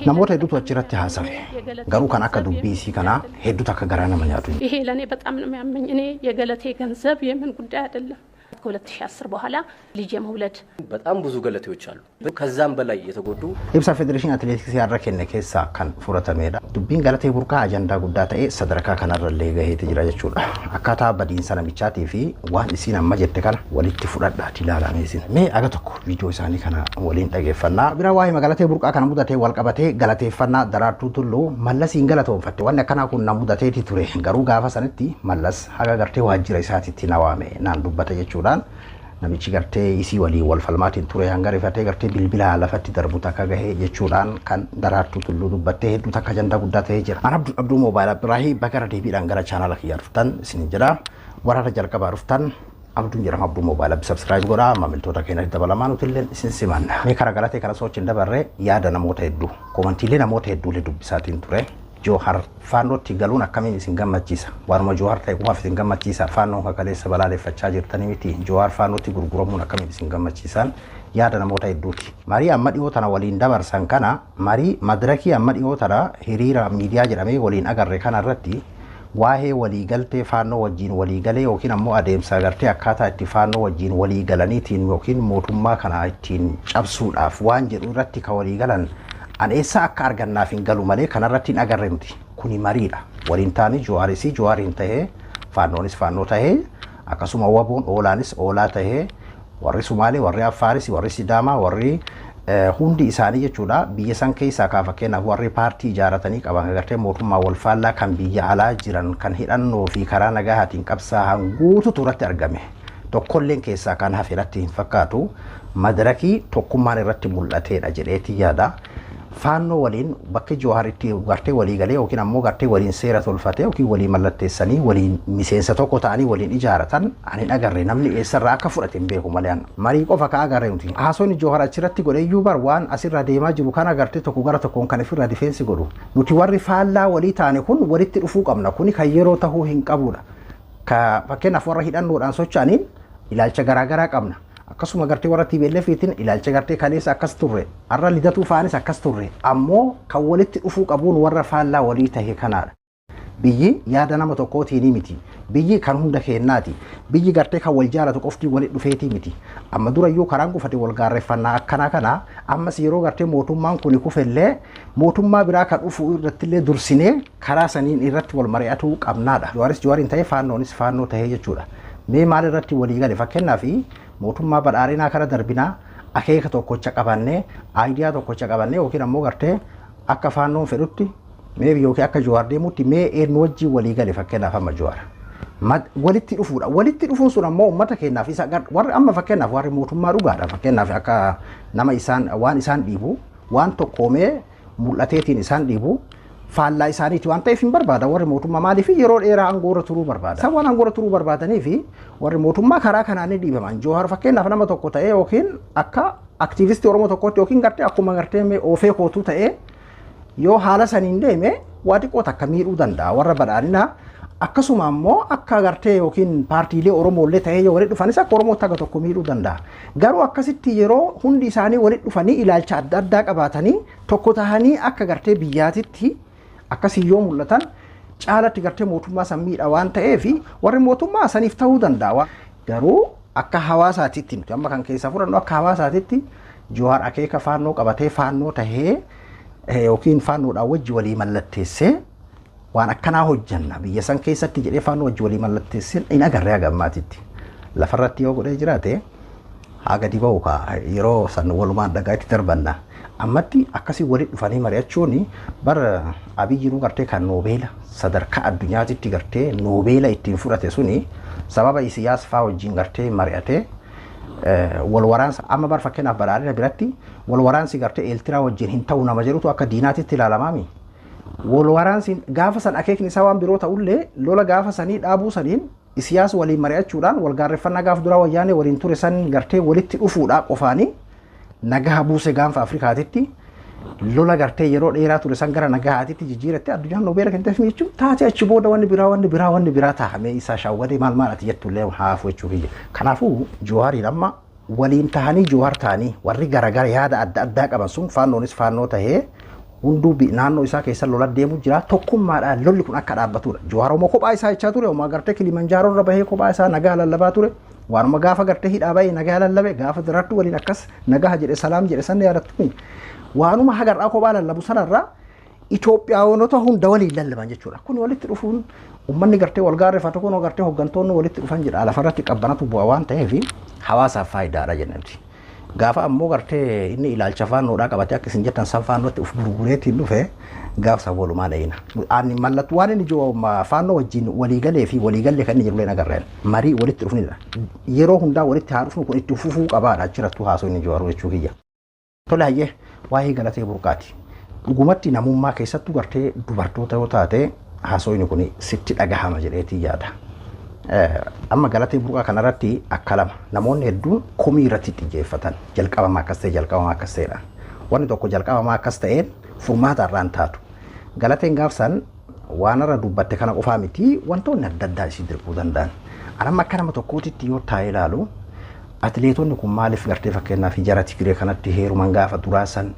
Namoota hedduutu achirratti haasawe. Garuu kan akka dubbii isii kanaa hedduutu akka garaa nama nyaatu. ይሄ ለእኔ በጣም ነው የሚያመኝ። እኔ የገለቴ ገንዘብ የምን ጉዳይ አይደለም። ከ2010 በኋላ ልጅ የመውለድ በጣም ብዙ ገለቴዎች አሉ። ከዛም በላይ የተጎዱ Ibsa Federeeshinii Atileetiksii har'a kenne keessaa kan fudhatamedha. Dubbiin Galatee Burqaa ajandaa guddaa ta'e sadarkaa kanarrallee gaheeti jira jechuudha. Akkaataa badiinsa namichaatii fi waan isiin amma jette kana walitti fudhadhaati ilaalame isin. Mee aga tokko viidiyoo isaanii kana waliin dhageeffannaa. Bira waa'ee Galatee Burqaa kana mudatee wal qabatee galateeffannaa Daraartuu Tulluu Mallasiin galatoonfatte. Wanni akkanaa kun na mudateeti ture. Garuu gaafa sanitti Mallas haga gartee waajjira isaatitti na waame naan dubbate jechuudhaan namichi gartee isii waliin wal falmaatiin ture hanga rifatee gartee bilbila lafatti darbu takka gahee jechuudhaan kan Daraartuu Tulluu dubbattee hedduu takka ajandaa guddaa ta'ee jira. An Abduu Abduu Moobaayil Abdurraahii bakka deebiidhaan gara chaanaala kiyyaa dhuftan isin jira. Warra jalqabaa dhuftan Abduun jedhama Abduu Moobaayil Abbi subscribe godhaa maamiltoota keenyatti dabalamaa nuti illee isin simanna. Mee karaa Galatee kana sochiin dabarree yaada namoota hedduu komantiilee namoota hedduulee dubbisaatiin ture. Joohar faannootti galuun akkamiin isin gammachiisa? Waanuma Joohar ta'e qofaaf isin gammachiisa. Faannoon kakaleessa balaaleffachaa jirtanii miti. Joohar faannootti gurguramuun akkamiin isin gammachiisan? Yaada namoota hedduuti. Marii amma dhiyoo tana waliin dabarsan kana marii madirakii amma dhiyoo tana hiriira miidiyaa jedhamee waliin agarre kana irratti waa'ee waliigaltee faannoo wajjin waliigalee yookiin ammoo adeemsa agartee akkaataa itti faannoo wajjin waliigalaniitiin yookiin mootummaa kana ittiin cabsuudhaaf waan jedhu irratti ka waliigalan an eessa akka argannaaf hin galu malee kanarratti hin agarre nuti. Kuni mariidha. Waliin taanii Jawaaris Jawaariin tahee faannoonis faannoo tahee akkasuma Waboon Oolaanis Oolaa tahee warri Sumaalee, warri Affaaris, warri Sidaamaa, warri hundi isaanii jechuudha biyya san keessaa kaa fakkeenyaaf warri paartii ijaaratanii qaban agartee mootummaa wal faallaa kan biyya alaa jiran kan hidhannoo fi karaa nagahaatiin qabsaa'an guututu irratti argame. Tokkolleen keessaa kan hafe irratti hin fakkaatu madarakii tokkummaan irratti mul'ateedha jedheetii yaada. Faannoo waliin bakki Jawaaritti gartee walii galee yookiin ammoo gartee waliin seera tolfatee yookiin walii mallatteessanii waliin miseensa tokko ta'anii waliin ijaaratan ani hin agarre namni eessarraa akka fudhate hin beeku malee marii qofa ka agarre nuti. Haasonni Jawaar achirratti godhe iyyuu bar waan asirra deemaa jiru kana gartee tokko gara tokkoon kan ofirraa difeensi godhu. Nuti warri faallaa walii taane kun walitti dhufuu qabna kuni kan yeroo tahuu hin qabudha. Ka fakkeenyaaf warra hidhannoodhaan socho'aniin ilaalcha garaagaraa qabna. Akkasuma gartee warra TPLFtiin ilaalcha gartee kaleessa akkas turre har'a Lidatuu faanis akkas turre ammoo kan walitti dhufuu qabuun warra faallaa walii tahe kanaadha. Biyyi yaada nama tokkootiin miti. Biyyi kan hunda keennaati. Biyyi gartee kan wal jaalatu qofti walitti dhufeetii miti. Amma durayyuu karaan gufate wal gaarreeffannaa akkanaa kana ammas yeroo gartee mootummaan kun kufellee mootummaa biraa kan dhufu irrattillee dursinee karaa saniin irratti wal mari'atuu qabnaadha. Jawaaris Jawaariin ta'ee faannoonis faannoo ta'ee jechuudha. Mee maal irratti walii gale fakkeenyaaf mootummaa badhaadhinaa kana darbinaa akeeka tokkocha qabannee aayidiyaa tokkocha qabannee yookiin ammoo gartee akka faannoon fedhutti mee yookiin akka Jawaar deemutti mee eenyu wajjin walii gale fakkeenyaaf amma Jawaar. Walitti dhufuudha. Walitti dhufuun sun ammoo uummata keenyaaf isa warri amma fakkeenyaaf warri mootummaa dhugaadha fakkeenyaaf akka nama isaan waan isaan dhiibu waan tokkoomee mul'ateetiin isaan dhiibu faallaa isaaniiti waan ta'eef hin barbaada warri mootummaa maaliif yeroo dheeraa aangoorra turuu barbaada. Isaan waan aangoorra turuu barbaadanii fi warri mootummaa karaa kanaan ni dhiibaman. Jawaar fakkeenyaaf nama tokko ta'ee yookiin akka aktiivistii Oromoo tokkotti yookiin gartee akkuma gartee oofee kootuu ta'ee yoo haala saniin deeme waa xiqqoo takka miidhuu danda'a warra badhaadhinaa. Akkasuma ammoo akka gartee yookiin paartiilee Oromoollee ta'ee yoo walitti dhufanis akka Oromootti akka tokko miidhuu danda'a. Garuu akkasitti yeroo hundi isaanii walitti dhufanii ilaalcha adda addaa qabaatanii tokko tahanii akka gartee biyyaatitti akkasii yoo mul'atan caalatti gartee mootummaa san miidha waan ta'eef warri mootummaa saniif ta'uu danda'a. Garuu akka hawaasaatitti nuti amma kan keessaa fudhannu akka hawaasaatitti Jawaar akeeka faannoo qabatee faannoo tahee yookiin faannoodhaan wajji walii mallatteessee waan akkanaa hojjanna biyya san keessatti jedhee faannoo wajji walii mallatteessee hin agarree haga ammaatitti. Lafarratti yoo godhee jiraate haa gadi ba'u kaa yeroo san walumaan dhagaa itti darbanna. Ammatti akkasii walitti dhufanii mari'achuun bara Abiyyiinuu gartee kan noobeela sadarkaa addunyaatitti gartee noobeela ittiin fudhate suni sababa Isiyaas faa wajjin gartee mari'atee wal waraansa amma bar fakkeenyaaf badhaadhina biratti wal waraansi gartee Eeltiraa wajjin hin ta'u nama jedhutu akka diinaatitti ilaalamaami. Wal waraansi gaafa san akeekni isaa waan biroo ta'ullee lola gaafa sanii dhaabuu saniin Isiyaas waliin mari'achuudhaan wal gaarreeffannaa gaaf duraa wayyaanee waliin ture san gartee walitti dhufuudhaa qofaanii nagaha buuse gaanfa Afrikaatitti lola gartee yeroo dheeraa ture san gara nagahaatitti jijjiiratte addunyaan noobeela kenneef jechuun taatee achi booda wanni biraa wanni biraa wanni biraa taa'amee isaa shaawwadee maal maal ati jettullee haafu jechuu kiyya. Kanaafuu Jawaariin amma waliin tahanii Jawaar ta'anii warri garagara yaada adda addaa qaban sun faannoonis faannoo tahee Hunduu naannoo isaa keessa lola deemu jira. Tokkummaadhaan lolli kun akka dhaabbatudha. Jawaar Oromoo kophaa isaa jechaa ture. Homaa gartee Kilimanjaaroo irra bahee kophaa isaa nagaa lallabaa ture. Waanuma gaafa gartee hidhaa bahee nagaa lallabe, gaafa diraattu waliin akkas nagaa jedhe, salaam jedhe san yaadattu. Waanuma hagarraa kophaa lallabu sanarraa Itoophiyaawwanota hunda waliin lallaban jechuudha. Kun walitti dhufuun uummanni gartee wal gaarreeffatu kun gartee hooggantoonni walitti dhufan jedha. Lafarratti qabbanatu bu'a waan ta'eef hawaasaaf faayidaadha jennuti. Gaafa ammoo gartee inni ilaalcha faannoodhaa qabatee akka isin jettan san faannootti of gurgureetiin dhufe, gaafsa walumaa dhayina. Ani mallattoo waan inni jiru faannoo wajjin waliigalee fi waliigallee kan inni jiru agarreen marii walitti dhufnidha. Yeroo hundaa walitti haa dhufnu, kun itti fufuu qabaadha achirrattuu haasoo inni jiru jechuu kiyya. Tole, hayyee, waa'ee Galatee Burqaati. Dhugumatti namummaa keessattuu gartee dubartoota yoo taate haasoo kun sitti dhagahama jedheetii yaada. Amma Galatee Burqaa kanarratti akka lama namoonni hedduun komii irratti xiyyeeffatan, jalqabamaa akkas ta'e, jalqabamaa akkas ta'edha. Wanni tokko jalqabamaa akkas ta'een furmaata irraan taatu. Galateen gaafsan waan irra dubbatte kana qofaa miti, wantoonni adda addaa isii dirbuu danda'an. Anamma akka nama tokkootitti yoo taa'ee ilaalu, atileetonni kun maaliif gartee fakkeenyaaf jara Tigree kanatti heeruman? Gaafa duraa san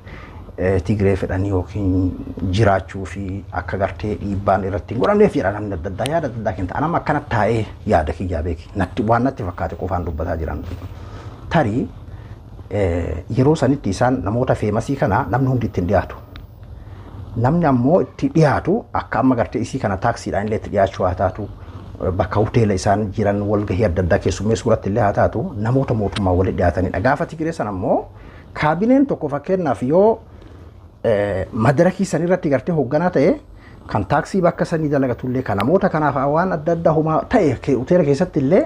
Tigree fedhanii yookiin jiraachuu fi akka gartee dhiibbaan irratti hin godhamneef jedha. Namni adda addaa yaada adda addaa kenna. Anamma akkana taa'ee yaada kiyyaa beeki. Natti waan natti fakkaate qofaan dubbataa jiran. Tarii yeroo sanitti isaan namoota famous kana namni hundi ittiin dhiyaatu. Namni ammoo itti dhiyaatu akka amma gartee isii kana taaksiidhaan illee itti dhiyaachuu haa taatu, bakka hoteela isaan jiran walgahii adda addaa keessummeessuu irratti illee haa taatu, namoota mootummaa walitti dhiyaatanidha. Gaafa Tigree sana ammoo kaabineen tokko fakkeenyaaf yoo madarakii san irratti gartee hoogganaa ta'e, kan taaksii bakka sanii dalagatullee, kan namoota kanaaf waan adda addaa homaa ta'e hoteela keessatti illee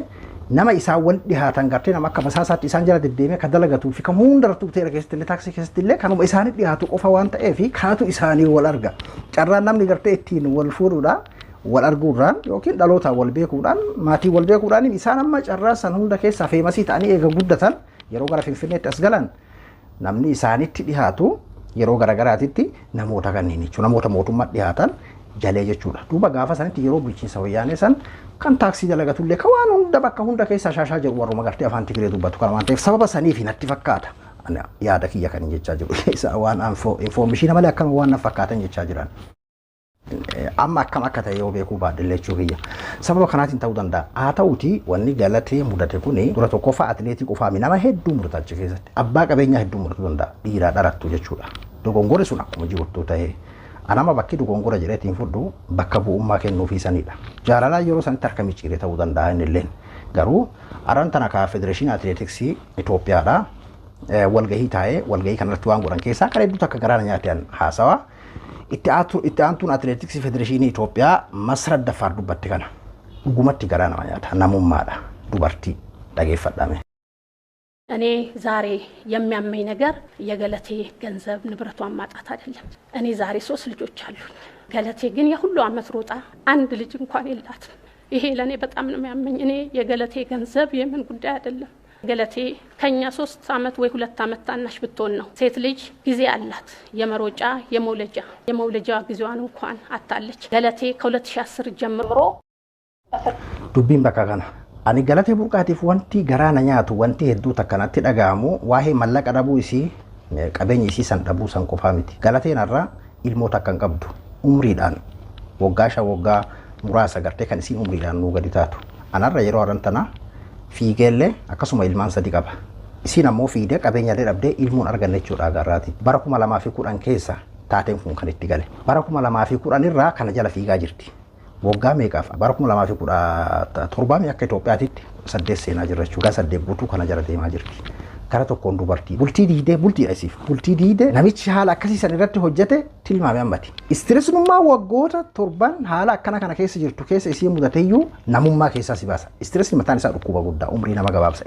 nama isaan wal dhihaatan, gartee nama akka basaasaatti isaan jala deddeemee kan dalagatuu fi kan hundarrattuu hoteela keessatti illee taaksii keessatti illee kanuma isaanii dhihaatu qofa waan ta'eef kanatu isaanii wal arga. Carraan namni gartee ittiin wal fuudhuudha wal arguurraan yookiin dhalootaan wal beekuudhaan, maatii wal beekuudhaan, isaan amma carraa san hunda keessaa famous ta'anii eega guddatan, yeroo gara Finfinneetti as galan namni isaanitti dhihaatu yeroo garagaraatitti namoota kanneen jechuudha, namoota mootummaa dhihaatan jalee jechuudha. Duuba gaafa sanitti yeroo bulchiinsa Wayyaanee san kan taaksii dalagatullee, kan waan hunda bakka hunda keessa shaashaa jiru warruma gartee afaan Tigree dubbatu kana waan ta'eef sababa saniif natti fakkaata. Yaada kiyya kan jechaa jiru. Isa waan information malee akkama waan na fakkaatan jechaa jiran. Amma akkam akka ta'e yoo beekuu baadhillee jechuu kiyya. Sababa kanaatiin ta'uu danda'a. Haa ta'uti, wanni Galatee mudate kuni dura tokkoffaa atileetii qofaa nama hedduu mudata achi keessatti. Abbaa qabeenyaa hedduu mudatuu danda'a. Dhiiraa dharattu jechuudha. Dogongorri sun akkuma jiruttuu ta'ee. Anama bakki dogongora jedheetiin fudhu bakka bu'ummaa kennuufii sanidha. Jaalalaa yeroo sanitti harka micciiree ta'uu danda'a inni illeen. Garuu aran tana kaa Federeeshinii Atileetiksii Itoophiyaadha. Walgahii taa'ee walgahii kanarratti waan godhan keessaa kan hedduutu akka garaana nyaateen haasawaa. Itti aantuun Atileetiksii Federeeshinii Itoophiyaa Masrat Daffaar dubbatte kana. Dhugumatti garaa nama nyaata. Namummaadha. Dubartii dhageeffadhame. እኔ ዛሬ የሚያመኝ ነገር የገለቴ ገንዘብ ንብረቷን ማጣት አይደለም። እኔ ዛሬ ሶስት ልጆች አሉኝ። ገለቴ ግን የሁሉ አመት ሮጣ አንድ ልጅ እንኳን የላትም። ይሄ ለእኔ በጣም ነው የሚያመኝ። እኔ የገለቴ ገንዘብ የምን ጉዳይ አይደለም። ገለቴ ከኛ 3 አመት ወይ 2 አመት ታናሽ ብትሆን ነው። ሴት ልጅ ጊዜ አላት የመሮጫ የመውለጃ፣ የመውለጃ ጊዜዋን እንኳን አታለች። ገለቴ ከ2010 ጀምሮ Dubbiin bakka kana. Ani Galatee Burqaatiif wanti garaa na nyaatu, wanti hedduu takkanatti dhaga'amu, waa'ee mallaqa dhabuu isii, qabeenya isii san dhabuu san qofaa miti. Galateen har'a ilmoo takka hin qabdu. Umriidhaan waggaa 5, waggaa muraasa gartee kan isiin umriidhaan nuu gadi taatu. Anarra yeroo har'an tana fiigeellee akkasuma ilmaan sadi qaba. Isiin ammoo fiigdee qabeenyallee dhabdee ilmoon arganne jechuudha agarraati. Bara 2010 keessa taateen kun kan itti gale. Bara 2010 irraa kana jala fiigaa jirti. Waggaa meeqaaf? Bara 2017 akka Itoophiyaatitti 8 seenaa jirra jechuudha. Waggaa 8 guutuu kana jala deemaa jirti. Gara tokkoon dubartii bultii diidee, bultiidha isiif, bultii diidee namichi haala akkasii san irratti hojjete tilmaame ammati. Stressnummaa waggoota 7n haala akkana kana keessa jirtu keessa isii mudateeyyuu namummaa keessaa si baasa. Stressni mataan isaa dhukkuba guddaa umrii nama gabaabsa.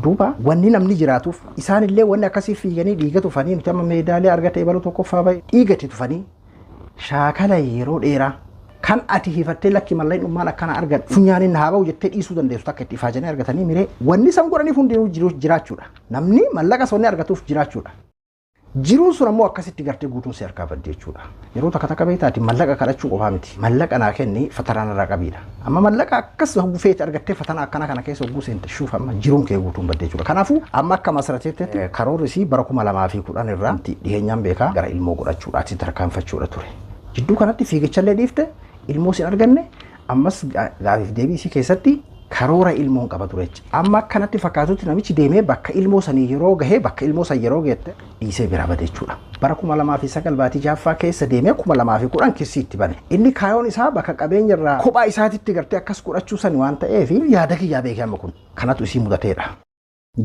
Duuba wanni namni jiraatuuf isaanillee wanni akkasii fiiganii dhiiga tufanii, nuti amma meedaaliyaa argate ebaluu tokkoffaa bahe dhiigatti tufanii, shaakala yeroo dheeraa kan ati hifattee lakki malleen dhummaan akkana argadhu funyaaniin haa ba'u jettee dhiisuu dandeessu takka itti ifaajanii argatanii miree wanni isaan godhaniif hundinuu jiraachuudha. Namni mallaqa sonni argatuuf jiraachuudha. Jiruun sun ammoo akkasitti gartee guutuun si harkaa badde jechuudha. Yeroo takka takka beektaati mallaqa kadhachuu qofaa miti. Mallaqa naa kenni fatanaa narraa qabiidha. Amma mallaqa akkas feete argattee fatanaa akkana kana keessa hogguu seente shuuf amma jiruun kee guutuun badde jechuudha. Kanaafuu amma akka masrateetti karoorri isii bara 2010 irraa dhiheenyaan beekaa gara ilmoo godhachuudhaatti tarkaanfachuudha ture. Jidduu kanatti fiigichallee dhiifte ilmoo sin arganne ammas gaafiif deebii isii keessatti karoora ilmoon qaba ture jecha. Amma akkanatti fakkaatutti namichi deemee bakka ilmoo sanii yeroo gahee bakka ilmoo san yeroo geette dhiisee biraa bade jechuudha. Bara 2009 baatii jaaffaa keessa deemee 2010 kissii itti bane. Inni kaayoon isaa bakka qabeenya irraa kophaa isaatitti gartee akkas godhachuu sani waan ta'eef yaada kiyyaa beekee amma kun kanatu isii mudateedha.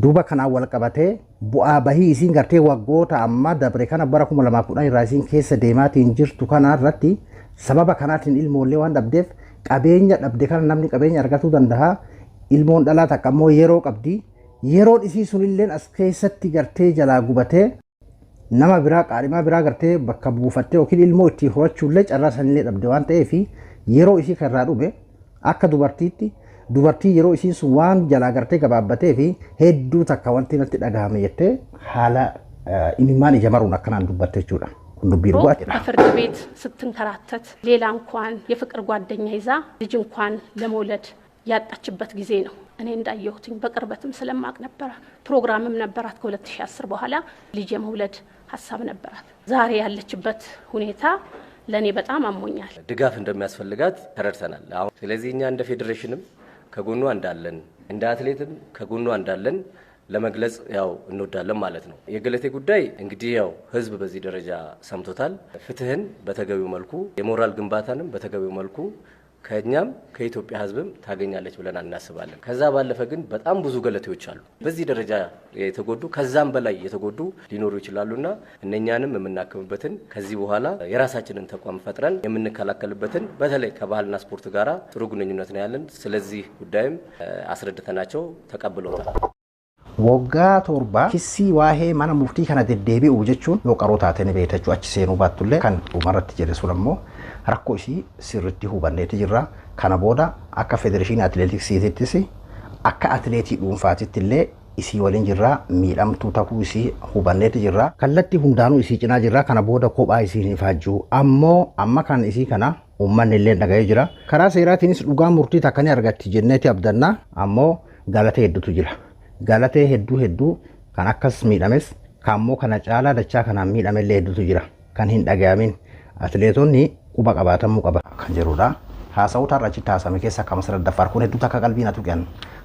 Duuba kanaan wal qabatee bu'aa bahii isiin gartee waggoota amma dabre kana bara 2010 irraa isiin keessa deemaatiin jirtu kana irratti sababa kanaatiin ilmoollee waan dhabdeef qabeenya dhabde kana namni qabeenya argatuu danda'a. Ilmoon dhalaa takka ammoo yeroo qabdi. Yeroon isii sunilleen as keessatti gartee jalaa gubatee nama biraa qaadhimaa biraa gartee bakka buufattee yookiin ilmoo ittiin horachuullee carraa sanillee dhabde waan ta'eef yeroo isii kan irraa dhume akka dubartiitti dubartii yeroo isiin sun waan jalaa gartee gabaabbatee fi hedduu takka wanti natti dhagahame jettee haala imimmaan ija maruun akkanaan dubbatte jechuudha. Kun dubbii dhugaatidha. በፍርድ ቤት ስትንከራተት ሌላ እንኳን የፍቅር ጓደኛ ይዛ ልጅ እንኳን ለመውለድ ያጣችበት ጊዜ ነው። እኔ እንዳየሁትኝ በቅርበትም ስለማቅ ነበረ። ፕሮግራምም ነበራት። ከ2010 በኋላ ልጅ የመውለድ ሀሳብ ነበራት። ዛሬ ያለችበት ሁኔታ ለእኔ በጣም አሞኛል። ድጋፍ እንደሚያስፈልጋት ተረድተናል። አሁን ስለዚህ እኛ እንደ ፌዴሬሽንም ከጎኗ እንዳለን እንደ አትሌትም ከጎኗ እንዳለን ለመግለጽ ያው እንወዳለን ማለት ነው። የገለቴ ጉዳይ እንግዲህ ያው ሕዝብ በዚህ ደረጃ ሰምቶታል። ፍትህን በተገቢው መልኩ የሞራል ግንባታንም በተገቢው መልኩ ከኛም ከኢትዮጵያ ሕዝብም ታገኛለች ብለን እናስባለን። ከዛ ባለፈ ግን በጣም ብዙ ገለቴዎች አሉ በዚህ ደረጃ የተጎዱ ከዛም በላይ የተጎዱ ሊኖሩ ይችላሉና እነኛንም የምናክምበትን ከዚህ በኋላ የራሳችንን ተቋም ፈጥረን የምንከላከልበትን በተለይ ከባህልና ስፖርት ጋራ ጥሩ ግንኙነት ነው ያለን። ስለዚህ ጉዳይም አስረድተናቸው ተቀብለውታል። Waggaa torba kissii waa'ee mana murtii kana deddeebi'u jechuun yoo qaroo taate ni beekta jechuudha. Achi seenuu baattullee kan dhumarratti jedhe sun ammoo rakkoo isii sirriitti hubanneeti jirra. Kana booda akka federeeshinii atileetiksiitittis akka atileetii dhuunfaatitti illee isii waliin jirra. Miidhamtuu ta'uu isii hubanneeti jirra. Kallattii hundaanuu isii cinaa jirra. Kana booda kophaa isii hin ifaajjuu. Ammoo amma kan isii kana uummanni illee dhaga'ee jira. Karaa seeraatiinis dhugaa murtii takka ni argatti jenneeti abdanna. Ammoo galatee hedduutu jira. Galatee hedduu hedduu kan akkas miidhames kan ammoo kana caalaa dachaa kanaan miidhamellee hedduutu jira. Kan hin dhagayamin atileetonni quba qabaatamuu qaba kan jedhudha. Haasa'oota irra achitti haasame keessa akka Masarat Daffaar kun hedduu takka qalbii na tuqan.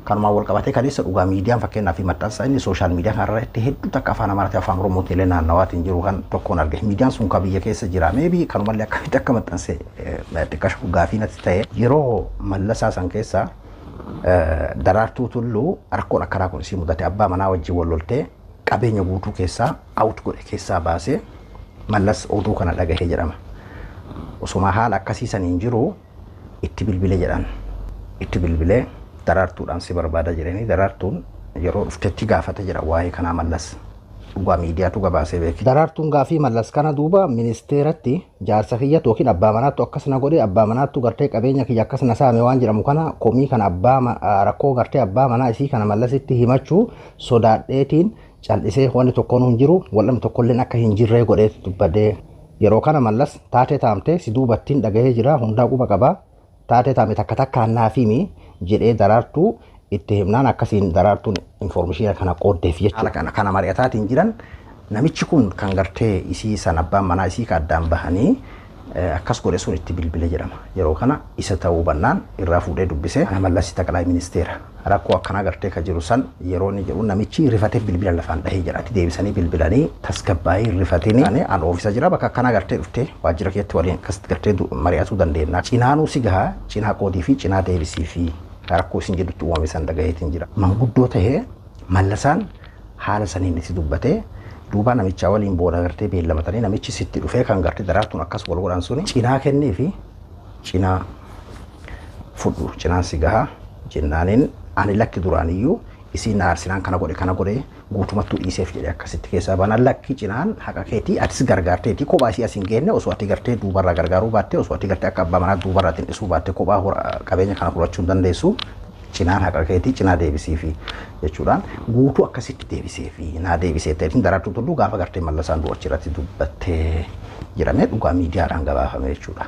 Kanumaan wal qabatee kaleessa dhugaa miidiyaan fakkeenyaaf fi maxxansa inni sooshaal miidiyaa kanarratti hedduu takka afaan Amaaraatii afaan Oromootiin illee naannawaatiin jiru kan tokkoon arge. Miidiyaan sun kan biyya keessa jira. Meebii kanumallee akkamitti akka maxxanse xiqqashu gaafii natti ta'e yeroo mallasaa san keessa Daraartuu Tulluu rakkoon akkanaa kun isii mudate abbaa manaa wajjin wal loltee qabeenya guutuu keessaa awut godhe keessaa baasee Mallas oduu kana dhagahee jedhama. Osuma haala akkasii saniin jiru itti bilbile jedhan. Itti bilbilee daraartuudhaan si barbaada jedhanii daraartuun yeroo dhuftetti gaafate jedha waa'ee kanaa Mallas. Dhugaa miidiyaatu gabaasee beeke. Daraartuun gaafii Mallas kana duuba ministeeratti jaarsa kiyyatu yookiin abbaa manaattu akkas na godhe abbaa manaattu gartee qabeenya kiyya akkas na saame waan jedhamu kana komii kana abbaa rakkoo gartee abbaa manaa isii kana Mallasitti himachuu sodaadheetiin cal'isee wanni tokkoon hin jiru wal'amni tokkolleen akka hin jirree godhee dubbadee. Yeroo kana Mallas taatee taamtee si duubattiin dhagahee jira hundaa quba qabaa taatee taame takka takkaan naaf himi jedhee daraartuu itti himnaan akkasiin daraartuun infoormeeshinii kana qooddeef jechuudha. Haala kana mari'ataatiin jiran namichi kun kan gartee isii san abbaan manaa isii ka addaan bahanii akkas godhe sun itti bilbile jedhama. Yeroo kana isa ta'uu bannaan irraa fuudhee dubbisee Mallas taqalaa ministeera. Rakkoo akkanaa gartee ka jiru san yeroo inni jedhu namichi rifatee bilbila lafaan dhahee jedha. Ati deebisanii bilbilanii tasgabbaa'ee rifatanii an oofisa jira bakka akkanaa gartee dhuftee waajjira keetti waliin akkasitti gartee mari'atuu dandeenya. Cinaanuu si gahaa cinaa qoodii fi cinaa deebisii fi rakkoo isin jedhutti uumame san dhagaheetiin jira. Manguddoo tahee Mallasaan haala saniin itti dubbatee duuba namichaa waliin booda gartee beellamatanii namichi sitti dhufee kan gartee daraartuun akkas wal godhan suni cinaa kennee fi cinaa fudhu cinaan si gahaa jennaaniin ani lakki duraaniyyuu isiin aarsinaan kana godhe guutumattuu dhiiseef jedhe akkasitti keessaa baanaan lakki cinaan haqa keetii atis gargaarteetii kophaa isii asiin geenne osoo ati gartee duubarraa gargaaruu baatte osoo ati gartee akka abbaa manaa duubarraa xinxisuu baatte kophaa qabeenya kana fudhachuu hin dandeessu. Cinaan haqa keetii cinaa deebisiifi jechuudhaan guutuu akkasitti deebiseefi naa deebisee ta'eetiin Daraartuu Tulluu gaafa gartee Mallasaan du'u achirratti dubbattee jedhamee dhugaa miidiyaadhaan gabaafame jechuudha.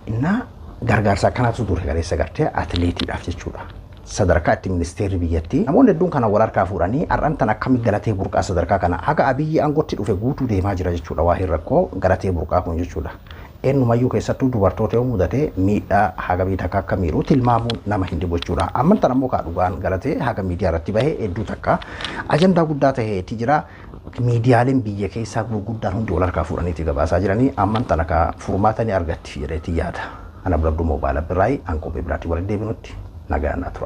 Innaa gargaarsa akkanaatu ture galeessa gartee atileetiidhaaf jechuudha. Sadarkaa itti ministeerri biyyattii namoonni hedduun kana wal harkaa fuudhanii har'an tan akkami Galatee Burqaa sadarkaa kana haga Abiyyi aangootti dhufe guutuu deemaa jira jechuudha waa'ee rakkoo Galatee Burqaa kun jechuudha. Eenyumayyuu keessattuu dubartoota yoo mudate miidhaa hagamii takka akka miidhu tilmaamuun nama hin dhibu jechuudha. Amman tan ammoo kaa dhugaan Galatee haga miidiyaa irratti bahee hedduu takka ajandaa guddaa ta'eeti jira. Miidiyaaleen biyya keessaa gurguddaan hundi wal harkaa fuudhaniiti gabaasaa jiranii amman tan akka furmaata ni argatti jedheeti yaada. Ana Abduu Moobaayil Birraayi hanqophii biraatiin walitti deebinutti nagaan naa tura.